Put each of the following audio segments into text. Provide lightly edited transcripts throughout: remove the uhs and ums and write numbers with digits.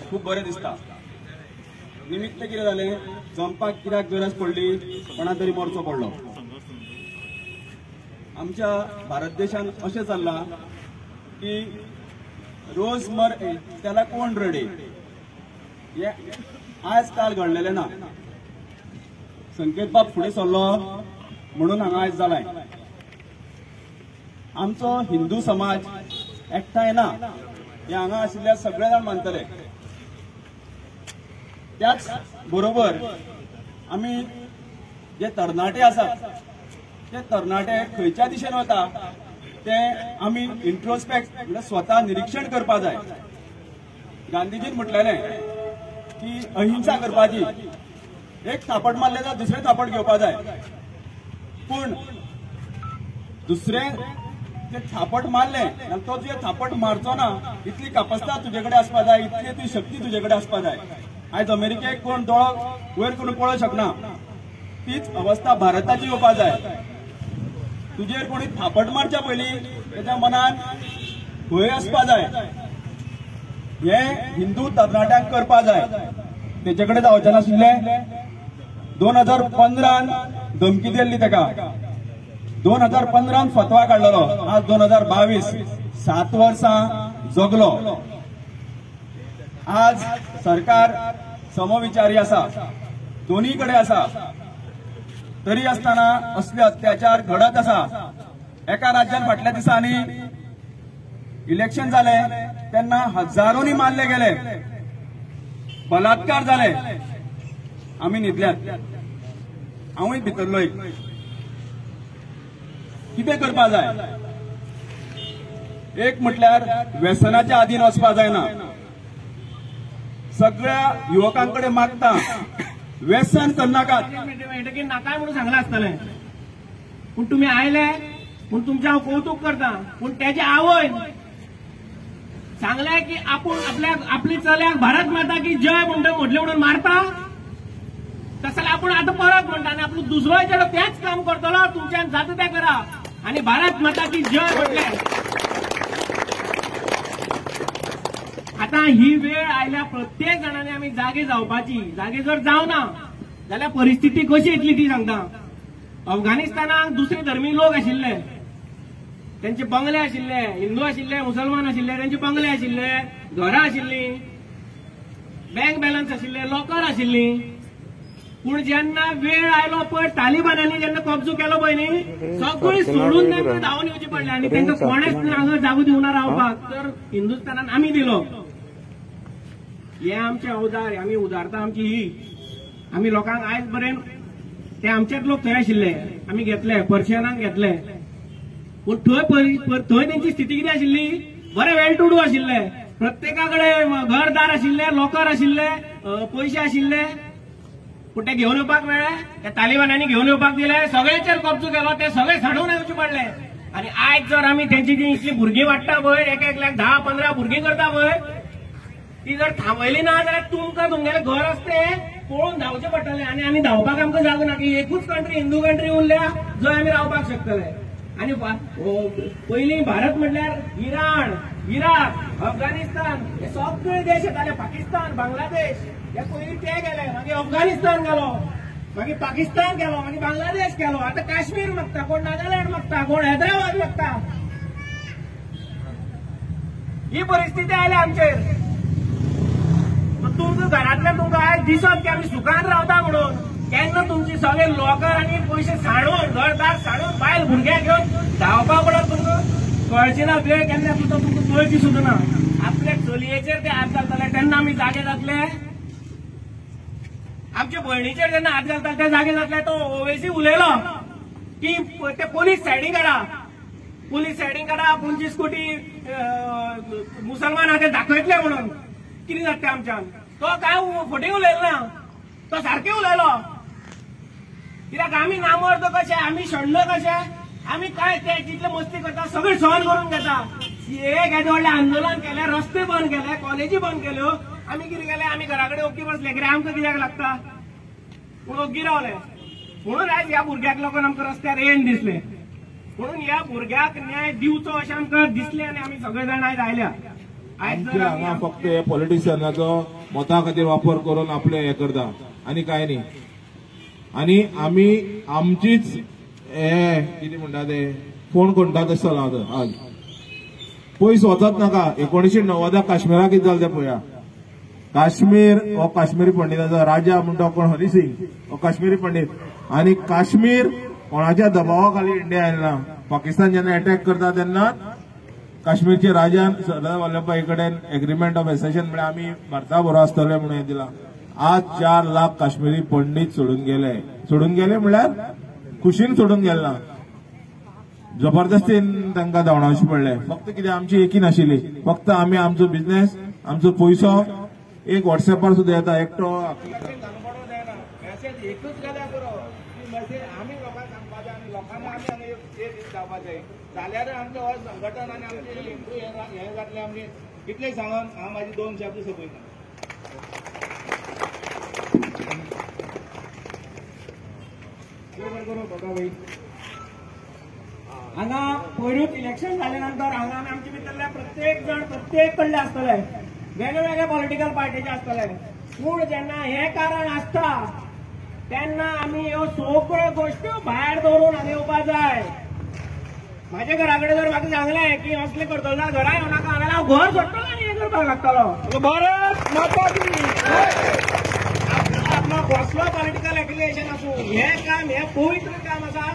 खूब बरें दिसता. निमित्त कितें जालें, जमपाक कित्याक गरज पडली, कोणा तरी मोर्चो पडलो. आमच्या भारत देशांत अशें चल्लां की रोज मर त्याला कोण रडे, हे आयज काल घडलेलें ना. संकेत बाब फुडें सरलो म्हणून हांगा आयज जालाय. आमचो हिंदू समाज एकठांय ना हे हांगा आशिल्ल्या सगळे जाण मानतले. त्याच बरोबर आमी जे तरणाटे आसात ते तरणाटे खंयच्या दिशेन वता ते आमी इंट्रोस्पेक्ट म्हणजे स्वता निरीक्षण करपा जाय. गांधीजीन म्हटलेलें की अहिंसा करपाची, एक थापट मारलें जाल्यार दुसरें थापट घेवपा जाय, पूण दुसरें ते थापट मारलें जाल्यार तो तुजें थापट मारचो ना इतली कापस्ता तुजे कडेन आसपा जाय, इतली तुजी शक्ती तुजे कडेन आसपा जाय. आयज अमेरिकेक कोण दोळो वयर करून पळोवंक शकना, तीच अवस्था भारताची येवपा जाय. तुजेर कोणी थापट मारच्या पयलीं तेच्या मनान भंय आसपा जाय. हे हिंदू तरणाट्यांक करपा जाय. तेचे कडेन जावचें नाशिल्लें. 2015 धमकी दिल्ली तेका, 2015 फतवा काडलेलो, आज 2022, 7 वर्सां जगलो. आज सरकार समविचारी आसा, दोन्ही कडेन आसा, तरी आसतना असले अत्याचार घडत आसा. एका राज्यान फाटल्या दिसांनी इलेक्शन जाले तेन्ना हजारोंनी मारले गेले, बलात्कार जाले. आमी न्हिदल्यात, हांवूय भितरलो एक. कितें करपा जाय? एक म्हटल्यार व्यसनाच्या आदीन वचपा जायना. सगळ्या युवकांकडे मागता व्यसन करनाकात. नाकाय म्हणून सांगलां आसतलें, पूण तुमी आयले पूण तुमचें हांव कौतूक करता. पूण तेजे आवयन सांगलें की आपूण आपल्याक आपली चल्याक भारत माता की जय म्हणटा म्हटलें म्हणून मारता, तसं जाल्यार आपूण आतां परत म्हणटा आनी आपलो दुसरोय चेडो तेंच काम करतलो, तुमच्यान जाता तें करा आनी भारत माता की जय म्हटलें. आतां ही वेळ आयल्या प्रत्येक जाणांनी आमी जागे जावपाची. जागे जर जावना जाल्यार परिस्थिती कशी येतली ती सांगता. अफगाणिस्तानाक दुसरे धर्मी लोक आशिल्ले, त्यांचे बंगले आशिल्ले, हिंदू आशिल्ले, मुसलमान आशिल्ले, त्यांचे बंगले आशिल्ले, घरां आशिल्लीं, बँक बॅलन्स आशिल्ले, लॉकर आशिल्लीं. पूण जेन्ना वेळ आयलो पळय तालिबानांनी जेन्ना कब्जो केलो पळय न्ही, सगळी सोडून तांकां धांवन येवची पडलें आनी तांकां कोणेच हांगा जागो दिवना रावपाक. तर हिंदुस्थानान आमी दिलो. हे आमचे अवजार, आमी उदारता आमची ही. आमी लोकांक आयज पर्यंत ते आमचेच लोक थंय आशिल्ले, आमी घेतले, पर्शियनांक घेतले. पूण थंय थंय तेंची स्थिती कितें आशिल्ली, बरे वेल टू do आशिल्ले, प्रत्येका कडेन घरदार आशिल्ले, लॉकर आशिल्ले, पयशे आशिल्ले. पूण ते घेवन येवपाक मेळ्ळे, ते तालिबानांनी घेवन येवपाक दिले, सगळ्यांचेर कब्जो केलो, ते सगळे सांडून येवचे पडले. आनी आयज जर आमी तेंची जी इतली भुरगीं वाडटा पळय, एक एकल्याक 10-15 भुरगीं करता पळय, ती जर थांबयली ना जाल्यार तुमकां तुमगेलें घर आसता तें पळोवन धांवचें पडटलें. आनी आमी धांवपाक आमकां जागो ना की एकूच कंट्री हिंदू कंट्री उरल्या जंय आमी रावपाक शकतले. आनी पयलीं भारत म्हटल्यार इराण, इराक, अफगाणिस्तान हे सगळे देश येताले, पाकिस्तान, बांगलादेश हे पयलीं ते गेले, मागीर अफगाणिस्तान गेलो, मागीर पाकिस्तान गेलो, मागीर बांगलादेश गेलो, आतां काश्मीर मागता, कोण नागालँड मागता, कोण हैदराबाद मागता. ही परिस्थिती आयल्या आमचेर. तुमकां घरांतल्यान तुमकां आयज दिसत की आमी सुखान रावता म्हणून, केन्ना तुमची सगळे लॉकर आनी पयशे सांडून, घरदार सांडून, बायल भुरग्यांक घेवन धांवपा पडत तुमकां कळची ना वेळ केन्ना सुद्दां तुमकां कळची सुद्दां ना. आपल्या चलयेचेर ते हात घालतले तेन्ना आमी जागे जातले, आमच्या भयणीचेर जेन्ना हात घालतले ते जागे जातले. तो ओवेसी उलयलो की ते पोलीस सायडीन काडा, पोलीस सायडीन काडा, 25 कोटी मुसलमान आहा ते दाखयतले म्हणून. कितें जाता आमच्यान? तो काय फटींग उलयलो ना, तो सारकें उलयलो. कित्याक आमी नामर्द कशे, आमी षण्ण कशे, आमी काय ते जितले मस्ती करता सगळें सहन करून घेता. एक येदें व्हडलें आंदोलन केलें, रस्ते बंद केले, कॉलेजी बंद केल्यो, आमी कितें केलें, आमी घरा कडेन ओग्गी बसले. कित्याक आमकां कित्याक लागता पूण ओग्गी रावले. म्हणून आयज ह्या भुरग्याक लागून आमकां रस्त्यार येन दिसलें, म्हणून ह्या भुरग्याक न्याय दिवचो अशें आमकां दिसलें आनी आमी सगळे जाण आयज आयल्या. आमच्या हांगा फक्त हे पॉलिटिशियनाचो मता खातीर वापर करून आपले हे करता आनी कांय न्ही. आनी आमी आमचीच हे कितें म्हणटा ते फोन कोणता तशें चलता आज. पयस वचत नाका, 1990 काश्मीराक कितें जालें तें पळया. काश्मीर हो काश्मीरी पंडिताचो राजा म्हणटा कोण, हरी सिंग हो काश्मीरी पंडित. आनी काश्मीर कोणाच्या दबावा खाली इंडिया आयला. पाकिस्तान जेन्ना अटॅक करता तेन्ना काश्मीरचे राजान सरदार वल्लभभाई कडेन एग्रीमेंट ऑफ एसेशन म्हळ्यार आमी भारता बरो आसतले म्हणून हें दिलां. आज 4 लाख काश्मीरी पंडित सोडून गेले. सोडून गेले म्हळ्यार खुशीन सोडून गेले ना, जबरदस्तीन तांकां धांवडावचें पडलें. फक्त कितें आमची एकी नाशिल्ली, फक्त आमी आमचो बिजनेस आमचो पयसो एक वॉट्सॅपार सुद्दां येता एकटो. एकूच जाल्यार पुरो की मेसेज आमी लोकांक सांगपाचें आनी लोकांनी आमी हांगा एक जावपाचें जाल्यार आमचें हो संघटन आनी आमचें हिंदू हें जातलें. आमचें इतलें सांगून हांव म्हाजे 2 शब्द सोंपयता. हांगा पयरूच इलेक्शन जाले नंतर हांगा आमचे भितरले प्रत्येक जण प्रत्येक कडले आसतले, वेगळे पॉलिटिकल पार्टीचे आसतले. पूण जेन्ना हें कारण आसता तेन्ना आमी ह्यो सगळ्यो गोश्टी भायर दवरून हांगा येवपा जाय. म्हाज्या घरा कडेन जर म्हाका सांगलें की असलें करतलो जाल्यार घरा येवं नाका जाल्यार हांव घर सोडटलो आनी हें करपाक लागतलो. भारत माता की. आपलो कसलो पॉलिटिकल एफिलिएशन आसूं, हें काम हें पवित्र काम आसा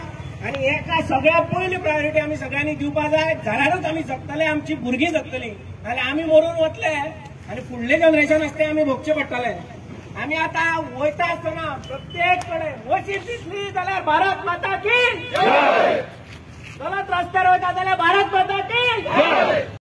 आनी हेका सगळ्या पयली प्रायोरिटी आमी सगळ्यांनी दिवपा जाय. जाल्यारूच आमी जगतले, आमची भुरगीं जगतलीं. नाजाल्यार आमी मरून वतले आनी फुडलें जनरेशन आसता ते आमी भोगचें पडटलें. आमी आतां वयता आसतना प्रत्येक कडेन मशीद दिसली जाल्यार भारत माता की, चलत रस्त्यार वयता जाल्यार भारत माता की.